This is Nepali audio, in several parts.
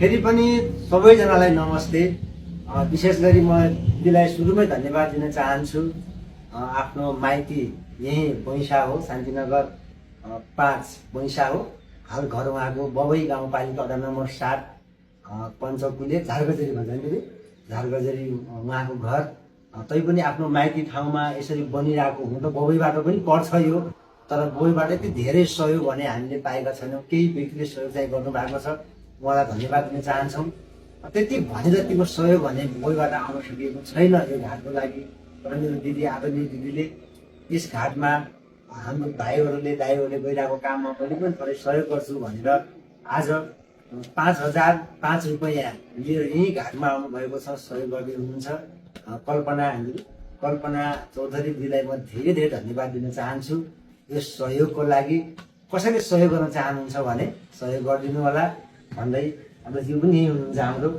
फेरि पनि सबैजनालाई नमस्ते। विशेष गरी म दिदीलाई सुरुमै धन्यवाद दिन चाहन्छु। आफ्नो माइती यही बैँसा हो, शान्तिनगर 5 बैँसा हो। हाल घर उहाँको बबई गाउँपालिका वडा नम्बर 7 पञ्चकुले झारगजरी भन्छ नि, झारगजरी उहाँको घर। तैपनि आफ्नो माइती ठाउँमा यसरी बनिरहेको हुन त बबईबाट पनि पर्छ यो, तर बबईबाट यति धेरै सहयोग भने हामीले पाएका छैनौँ। केही व्यक्तिले सहयोग चाहिँ गर्नुभएको छ, उहाँलाई धन्यवाद दिन चाहन्छौँ। त्यति भने जतिको सहयोग भने बबईबाट आउन सकिएको छैन यो घाटको लागि। तर मेरो दिदी, आदरणीय दिदीले यस घाटमा हाम्रो भाइहरूले दाइहरूले गइरहेको काममा पनि थोरै सहयोग गर्छु भनेर आज 5,005 रुपियाँ लिएर यही घाटमा आउनुभएको छ, सहयोग गर्दै हुनुहुन्छ। कल्पना चौधरी दिदीलाई म धेरै धेरै धन्यवाद दिन चाहन्छु यो सहयोगको लागि। कसैले सहयोग गर्न चाहनुहुन्छ भने सहयोग गरिदिनु होला भन्दै हाम्रो जिउ पनि यही हुनुहुन्छ हाम्रो,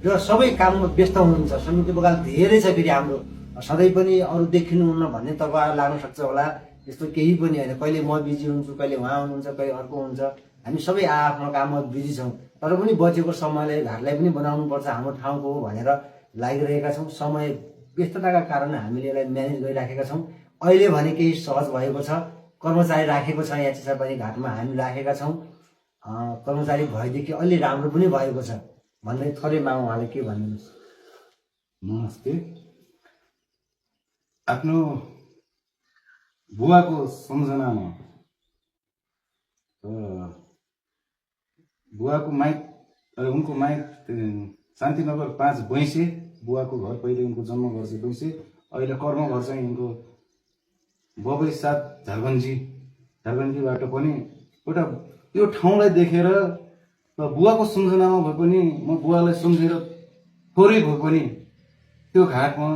र सबै काममा व्यस्त हुनुहुन्छ। समिति बगाल धेरै छ फेरि हाम्रो, सधैँ पनि अरू देखिनुहुन्न भन्ने तपाईँहरू लाग्न सक्छ होला। यस्तो केही पनि होइन, कहिले म बिजी हुन्छु, कहिले उहाँ हुनुहुन्छ, कहिले अर्को हुन्छ। हामी सबै आफ्नो काममा बिजी छौँ, तर पनि बचेको समयलाई घाटलाई पनि बनाउनुपर्छ, हाम्रो ठाउँको हो भनेर लागिरहेका छौँ। समय व्यस्तताका कारण हामीले यसलाई म्यानेज गरिराखेका छौँ। अहिले भने केही सहज भएको छ, कर्मचारी राखेको छ यहाँ चिसापानी घाटमा हामी राखेका छौँ। कर्मचारी भएदेखि अलि राम्रो पनि भएको छ भन्दै थोरै माग उहाँले के भनिदिनुहोस्। नमस्ते। आफ्नो बुवाको सम्झनामा बुवाको माइत उनको माइत शान्तिनगर 5 बैँसे, बुवाको घर पहिले उनको जन्म घर चाहिँ बैँसे, अहिले कर्म घर चाहिँ उनको बबई 7 झारगन्जीबाट पनि एउटा यो ठाउँलाई देखेर बुवाको सम्झनामा भए पनि म बुवालाई सम्झेर थोरै भए पनि त्यो घाटमा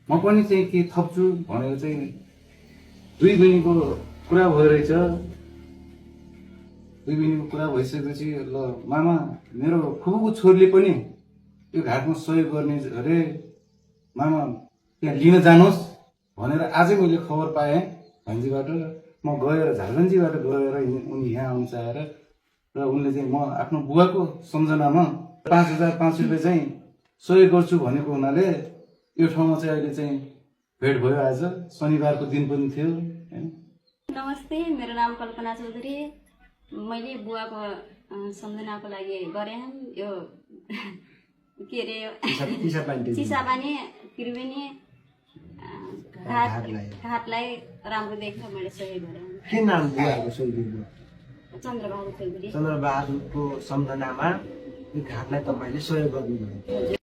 म पनि चाहिँ के थप्छु भनेर चाहिँ दुई बहिनीको कुरा भइरहेछ। दुई बहिनीको कुरा भइसकेपछि ल मामा मेरो फुपूको छोरीले पनि यो घाटमा सहयोग गर्ने अरे, मामा त्यहाँ लिन जानुहोस् भनेर आजै मैले खबर पाएँ भन्जीबाट। म गएर झारगन्जीबाट गएर उनी यहाँ आउनु चाहेर र उनले चाहिँ म आफ्नो बुवाको सम्झनामा 5,005 रुपियाँ चाहिँ सहयोग गर्छु भनेको हुनाले यो ठाउँमा चाहिँ अहिले चाहिँ भेट भयो। आज शनिबारको दिन पनि थियो। नमस्ते, मेरो नाम कल्पना चौधरी। मैले बुवाको सम्झनाको लागि गरेँ यो के अरे चिसापानी त्रिवेणी घाटलाई राम्रो देखेर मैले सहयोग गरेँ। के नाम बुवाको छोरीको? चन्द्रबहादुर चौधरी। चन्द्रबहादुरको सम्झनामा यो घाटलाई तपाईँले सहयोग गर्नुभयो।